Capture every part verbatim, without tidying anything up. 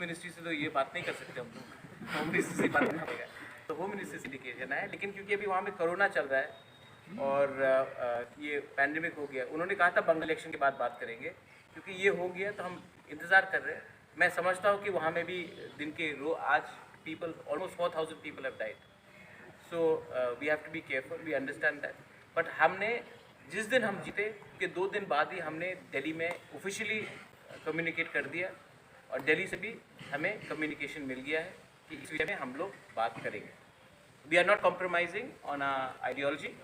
मिनिस्ट्री से तो ये बात नहीं कर सकते हम लोग। होम मिनिस्ट्री से बात करना पड़ेगा। तो होम मिनिस्ट्री से इंडिकेशन है, लेकिन क्योंकि अभी वहाँ में कोरोना चल रहा है और अ, अ, ये पैंडेमिक हो गया, उन्होंने कहा था बंगाल इलेक्शन के बाद बात करेंगे। क्योंकि ये हो गया तो हम इंतज़ार कर रहे हैं। मैं समझता हूँ कि वहाँ में भी दिन के रो आज people, almost four thousand people have died. So we have to be careful, we understand that. But हमने जिस दिन हम जीते, के दो दिन बाद ही हमने दिल्ली में ऑफिशियली कम्युनिकेट कर दिया और दिल्ली से भी हमें कम्युनिकेशन मिल गया है कि इस विषय में हम लोग बात करेंगे। We are not compromising on our ideology.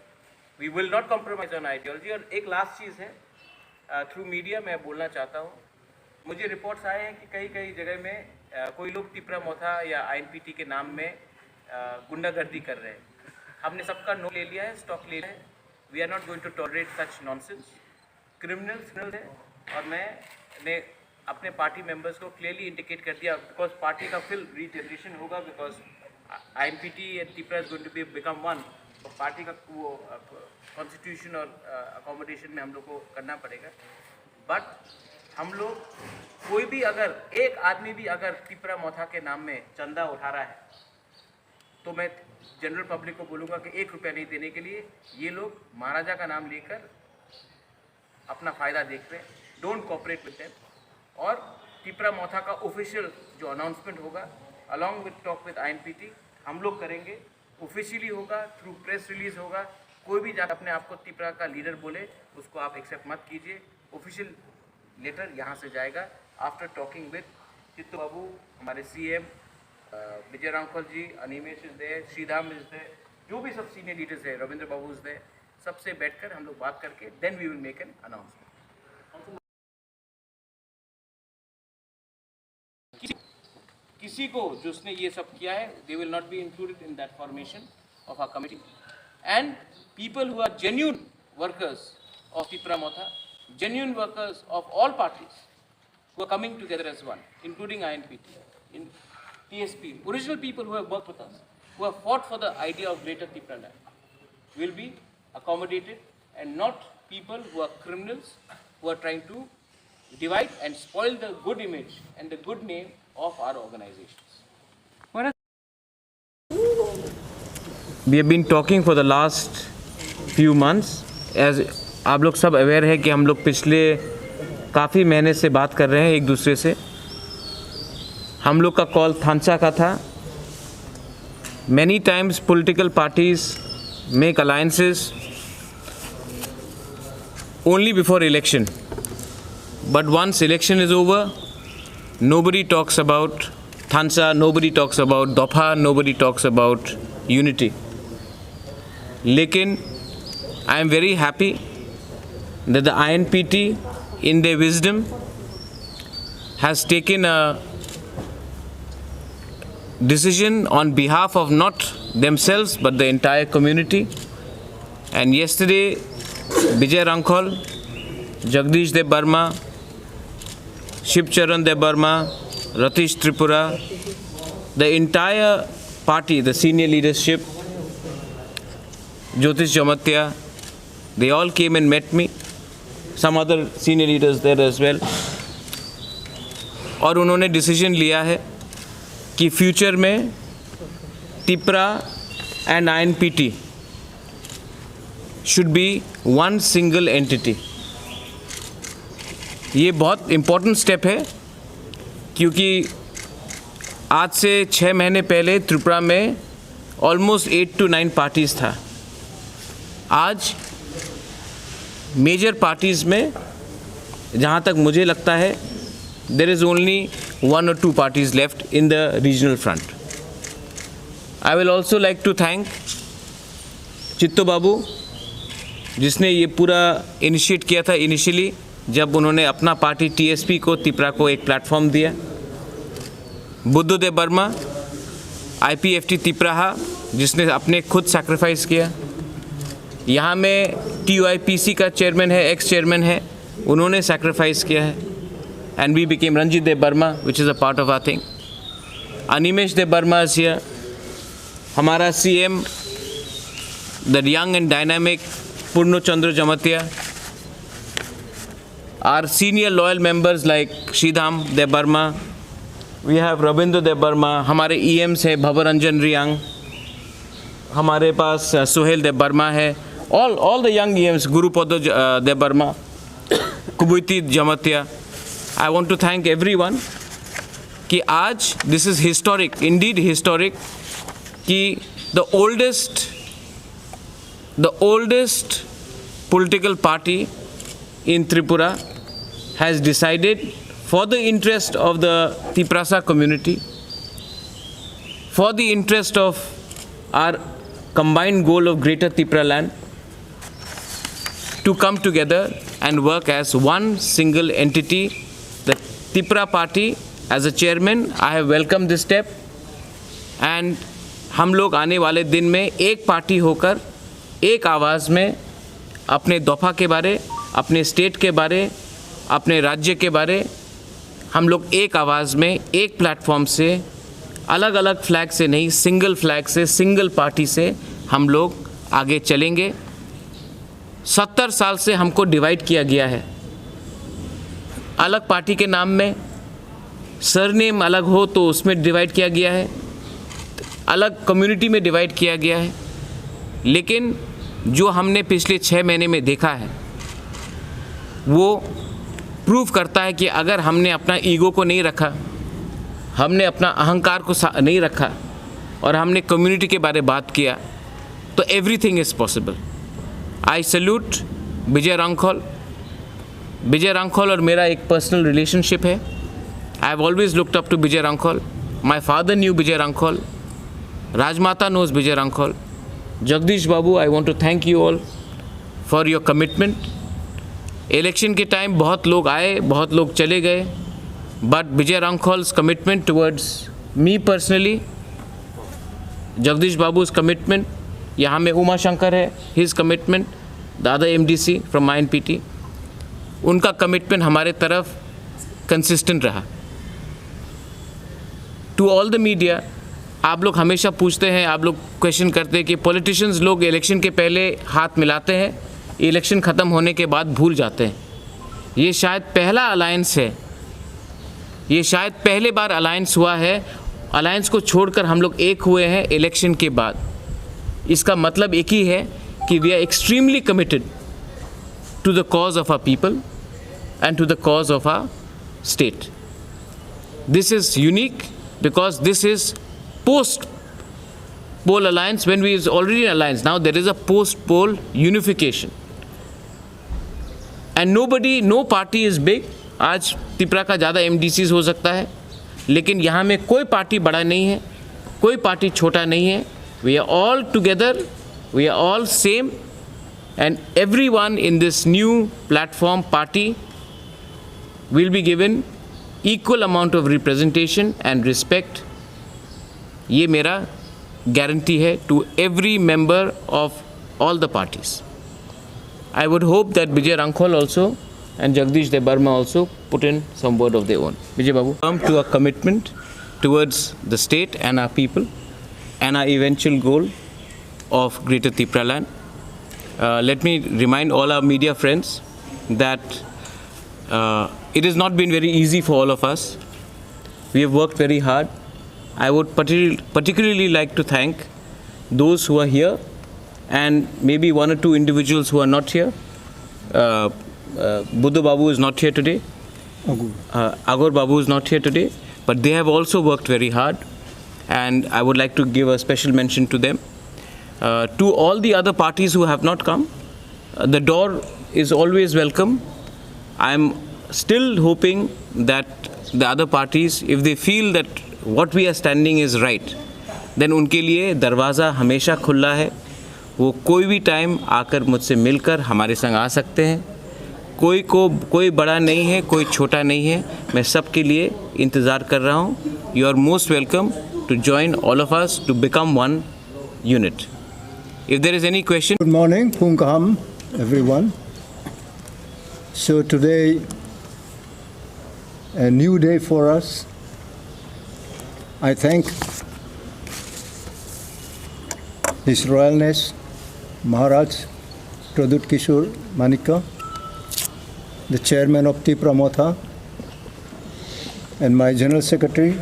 We will not compromise on ideology. और एक लास्ट चीज़ है, थ्रू मीडिया मैं बोलना चाहता हूँ, मुझे रिपोर्ट्स आए हैं कि कई कई जगह में अ, कोई लोग तिपरा मोथा या आईएनपीटी के नाम में अ, गुंडागर्दी कर रहे हैं। हमने सबका नोट ले लिया है, स्टॉक ले लिया है। We are not going to tolerate such nonsense. Criminals criminal है। और मैंने अपने पार्टी मेंबर्स को क्लियरली इंडिकेट कर दिया, बिकॉज पार्टी का फिर रीजनरेशन होगा, because INPT and Tipra is going to be become one. तो पार्टी का वो कॉन्स्टिट्यूशन और अकोमोडेशन में हम लोग को करना पड़ेगा। बट हम लोग, कोई भी अगर एक आदमी भी अगर तिपरा मोथा के नाम में चंदा उठा रहा है, तो मैं जनरल पब्लिक को बोलूँगा कि एक रुपया नहीं देने के लिए। ये लोग महाराजा का नाम लेकर अपना फ़ायदा देख रहे हैं। Don't cooperate with them. और तिपरा मोथा का ऑफिशियल जो अनाउंसमेंट होगा, अलॉन्ग विद टॉक विद आईएनपीटी, हम लोग करेंगे। ऑफिशियली होगा, थ्रू प्रेस रिलीज होगा। कोई भी जाकर अपने आप को तिपरा का लीडर बोले, उसको आप एक्सेप्ट मत कीजिए। ऑफिशियल लेटर यहाँ से जाएगा। After talking with Chittu babu, हमारे CM Vijay Rankhal ji, Animesh is there, Shridham is there, जो भी सब सीनियर लीडर्स हैं, रविंद्र बाबू इज देयर, सबसे बैठकर हम लोग बात करके then we will make an announcement. किसी को जिसने ये सब किया है, they will not be included in that formation of our committee. And people who are genuine workers of Tipra Motha, genuine workers of all parties, who are coming together as one, including I N P T, in T S P, original people who have worked with us, who have fought for the idea of Greater Tipraland, will be accommodated, and not people who are criminals, who are trying to divide and spoil the good image and the good name of our organizations. We have been talking for the last few months. As आप लोग सब अवेयर है कि हम लोग पिछले काफ़ी महीने से बात कर रहे हैं एक दूसरे से। हम लोग का कॉल थानसा का था। Many times political parties make alliances only before election, but once election is over, nobody talks about थानसा, nobody talks about दोफा, nobody talks about unity. लेकिन I am very happy that the I N P T, in their wisdom, has taken a decision on behalf of not themselves but the entire community. And yesterday, Vijay Rankhol, Jagdish Debbarma, Shivcharan Debbarma, Ratish Tripura, the entire party, the senior leadership, Jyotish Jamatia, they all came and met me. Some other senior leaders there as well. और उन्होंने डिसीजन लिया है कि फ्यूचर में Tipra and I N P T should be one single entity. ये बहुत important step है, क्योंकि आज से छः महीने पहले त्रिपुरा में almost eight to nine parties था। आज मेजर पार्टीज में, जहाँ तक मुझे लगता है, there is only one or two parties left in the regional front. I will also like to thank चित्तो बाबू, जिसने ये पूरा इनिशिएट किया था इनिशियली, जब उन्होंने अपना पार्टी टीएसपी को, तिपरा को एक प्लेटफॉर्म दिया। बुद्धदेव वर्मा, आईपीएफटी तिपराहा, जिसने अपने खुद सैक्रिफाइस किया। यहाँ में टीओआईपीसी का चेयरमैन है, एक्स चेयरमैन है, उन्होंने सैक्रिफाइस किया है। And we became Ranjit Deb Barma, which is a part of our thing. Animesh Deb Barma is here. हमारा CM, the young and dynamic Purno Chandra Jamatia, our senior loyal members like Sridham Debbarma, We have Rabindra Debbarma, हमारे ईएम्स हैं भवरंजन रियांग, हमारे पास सुहेल देबबर्मा है, all all the young ईएम्स, गुरुपद देबबर्मा, कुबुइती Jamatia. I want to thank everyone कि आज this is historic, indeed historic, कि the oldest the oldest political party in Tripura has decided, for the interest of the Tiprasa community, for the interest of our combined goal of Greater Tipraland, to come together and work as one single entity. The Tipra party, as a chairman, I have welcomed this step, and हम लोग आने वाले दिन में एक पार्टी होकर एक आवाज़ में अपने दफ़ा के बारे, अपने स्टेट के बारे, अपने राज्य के बारे हम लोग एक आवाज़ में, एक प्लेटफॉर्म से, अलग अलग फ्लैग से नहीं, सिंगल फ्लैग से, सिंगल पार्टी से हम लोग आगे चलेंगे। सत्तर साल से हमको डिवाइड किया गया है अलग पार्टी के नाम में। सरनेम अलग हो तो उसमें डिवाइड किया गया है, अलग कम्युनिटी में डिवाइड किया गया है। लेकिन जो हमने पिछले छः महीने में देखा है, वो प्रूव करता है कि अगर हमने अपना ईगो को नहीं रखा, हमने अपना अहंकार को सा- नहीं रखा और हमने कम्युनिटी के बारे बात किया, तो everything is possible. I salute विजय रांखल। विजय रांखल और मेरा एक पर्सनल रिलेशनशिप है। I have always looked up to Vijay Rankhal. My father knew Vijay Rankhal. Rajmata knows Vijay Rankhal. Jagdish babu, I want to thank you all for your commitment. Election के टाइम बहुत लोग आए, बहुत लोग चले गए, but Vijay Rankhal's commitment towards me personally, Jagdish babu's commitment, यहाँ में उमा शंकर है, his commitment, dada MDC from my INPT, उनका कमिटमेंट हमारे तरफ कंसिस्टेंट रहा। टू ऑल द मीडिया, आप लोग हमेशा पूछते हैं, आप लोग क्वेश्चन करते हैं कि पॉलिटिशियंस लोग इलेक्शन के पहले हाथ मिलाते हैं, इलेक्शन ख़त्म होने के बाद भूल जाते हैं। ये शायद पहला अलायंस है, ये शायद पहले बार अलायंस हुआ है, अलायंस को छोड़कर हम लोग एक हुए हैं इलेक्शन के बाद। इसका मतलब एक ही है कि we are extremely committed to the cause of our people and to the cause of our state. This is unique because this is post poll alliance. When we is already an alliance, now there is a post poll unification. And nobody, no party is big. आज तिपरा का ज़्यादा एमडीसीज हो सकता है, लेकिन यहाँ में कोई पार्टी बड़ा नहीं है, कोई पार्टी छोटा नहीं है। We are all together, we are all same, and everyone in this new platform party will be given equal amount of representation and respect. ये मेरा गारंटी है to every member of all the parties. I would hope that Vijay Rangkhol also and Jagdish Debbarma also put in some word of their own. Vijay Babu, come to a commitment towards the state and our people and our eventual goal of Greater Tipraland. Uh, let me remind all our media friends that uh, it has not been very easy for all of us. We have worked very hard. I would partic- particularly like to thank those who are here and maybe one or two individuals who are not here. Uh, uh, Buddha Babu is not here today. Agur. Uh, Agor Babu is not here today, but they have also worked very hard, and I would like to give a special mention to them. Uh, to all the other parties who have not come, uh, the door is always welcome. I am still hoping that the other parties, if they feel that what we are standing is right, then उनके लिए दरवाज़ा हमेशा खुला है। वो कोई भी टाइम आकर मुझसे मिलकर हमारे संग आ सकते हैं। कोई को कोई बड़ा नहीं है, कोई छोटा नहीं है। मैं सबके लिए इंतज़ार कर रहा हूँ। You are most welcome to join all of us to become one unit. If there is any question, Good morning, Phung Kaham, everyone. So today, a new day for us. I thank His Royalness Maharaj Pradyut Kishore Manikya, the chairman of Tipra Motha, and my General Secretary,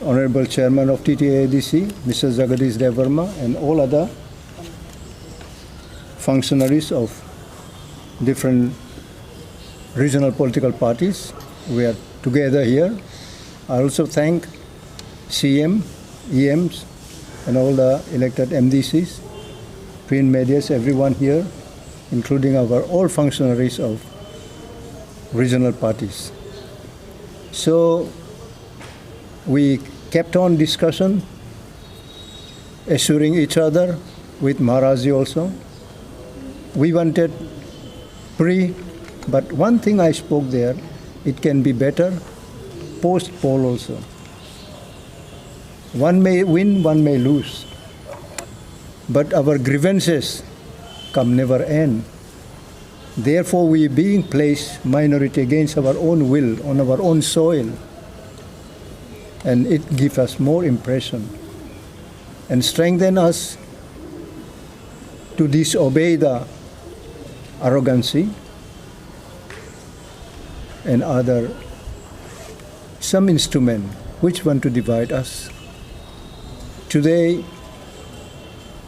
Honorable Chairman of T T A A D C, Mister Jagadish Debbarma, and all other functionaries of different regional political parties. We are together here. I also thank C M, E Ms, and all the elected M D Cs, print medias, everyone here, including our all functionaries of regional parties. So we kept on discussion, assuring each other with Maharaji also. We wanted free, but one thing I spoke there, it can be better post poll also. One may win, one may lose, but our grievances come never end. Therefore, we being placed minority against our own will on our own soil, and it gives us more impression and strengthen us to disobey the arrogancy and other some instrument which want to divide us. Today,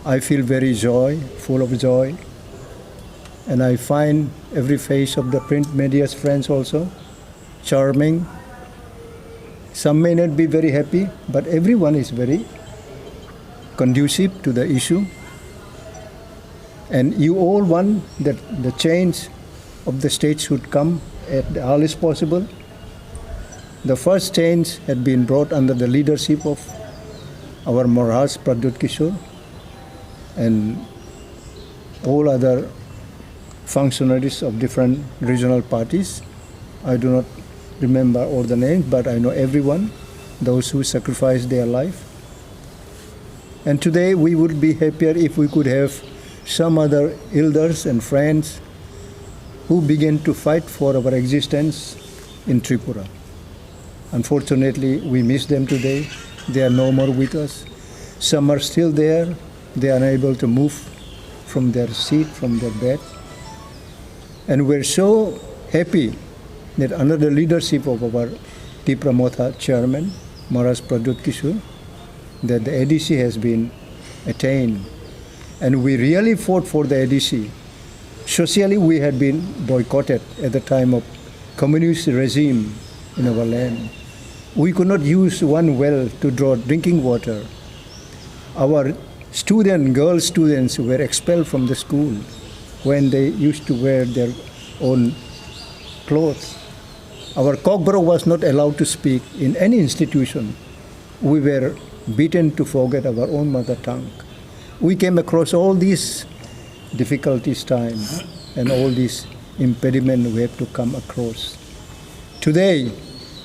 I feel very joy, full of joy, and I find every face of the print media's friends also charming. Some may not be very happy, but everyone is very conducive to the issue. And you all want that the change of the state should come at the earliest possible. The first change had been brought under the leadership of our Maharaj Pradyut Kishore and all other functionaries of different regional parties. I do not remember all the names, but I know everyone, those who sacrificed their life. And today we would be happier if we could have some other elders and friends who began to fight for our existence in Tripura. Unfortunately, we miss them today. They are no more with us. Some are still there. They are unable to move from their seat, from their bed. And we're so happy that under the leadership of our Tipra Motha chairman, Maharaj Pradyut Kishore, that the A D C has been attained. And we really fought for the A D C. Socially, we had been boycotted at the time of communist regime in our land. We could not use one well to draw drinking water. Our student, girl students were expelled from the school when they used to wear their own clothes. Our cockroach was not allowed to speak in any institution. We were beaten to forget our own mother tongue. We came across all these difficulties time and all these impediment we have to come across. Today,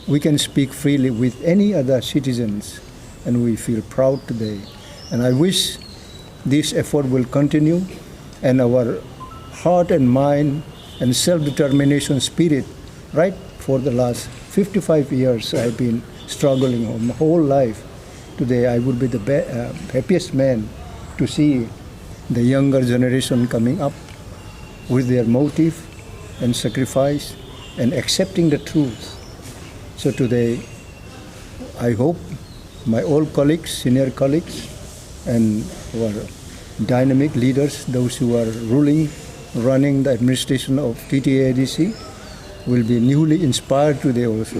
we can speak freely with any other citizens, and we feel proud today. And I wish this effort will continue, and our heart and mind and self-determination spirit, right, for the last fifty-five years, I've been struggling my whole life. Today, I would be the be-, uh, happiest man to see the younger generation coming up with their motive and sacrifice and accepting the truth. So today, I hope my old colleagues, senior colleagues, and our dynamic leaders, those who are ruling, running the administration of T T A A D C, will be newly inspired today also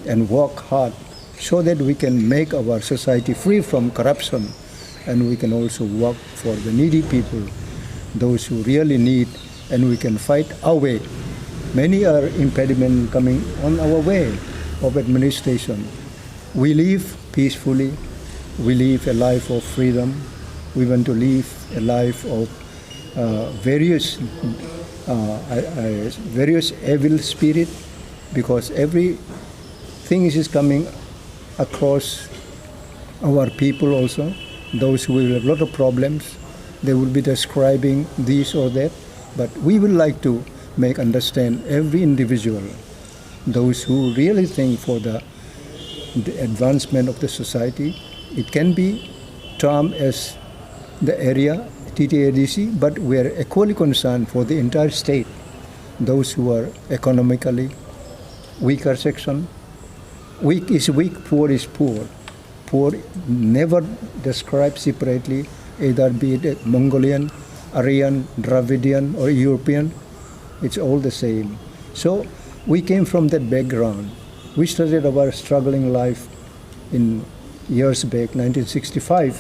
and work hard so that we can make our society free from corruption, and we can also work for the needy people, those who really need, and we can fight our way. Many are impediment coming on our way of administration. We live peacefully. We live a life of freedom. We want to live a life of, uh, various, uh, uh, various evil spirit, because everything is coming across our people also. Those who will have lot of problems, they will be describing this or that. But we would like to make understand every individual, those who really think for the, the advancement of the society. It can be termed as the area T T A D C, but we are equally concerned for the entire state, those who are economically weaker section, Weak is weak, poor is poor. Poor never described separately, either be it a Mongolian, Aryan, Dravidian, or European. It's all the same. So we came from that background. We started our struggling life in years back, nineteen sixty-five,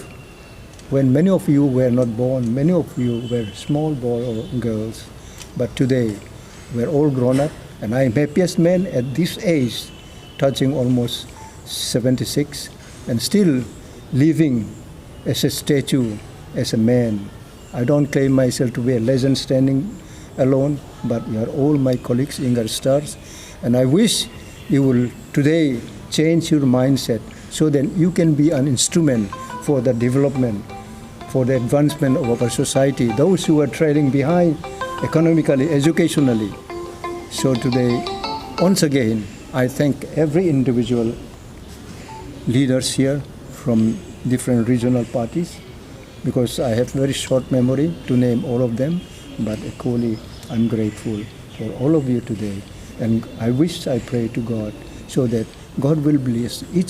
when many of you were not born, many of you were small boy or girls. But today, we're all grown up, and I am happiest man at this age, touching almost seventy-six, and still living as a statue, as a man. I don't claim myself to be a legend standing alone, but you are all my colleagues, younger stars, and I wish you will today change your mindset so that you can be an instrument for the development, for the advancement of our society, those who are trailing behind economically, educationally. So today, once again, I thank every individual leaders here from different regional parties, because I have very short memory to name all of them, but equally I'm grateful for all of you today. And I wish, I pray to God so that God will bless each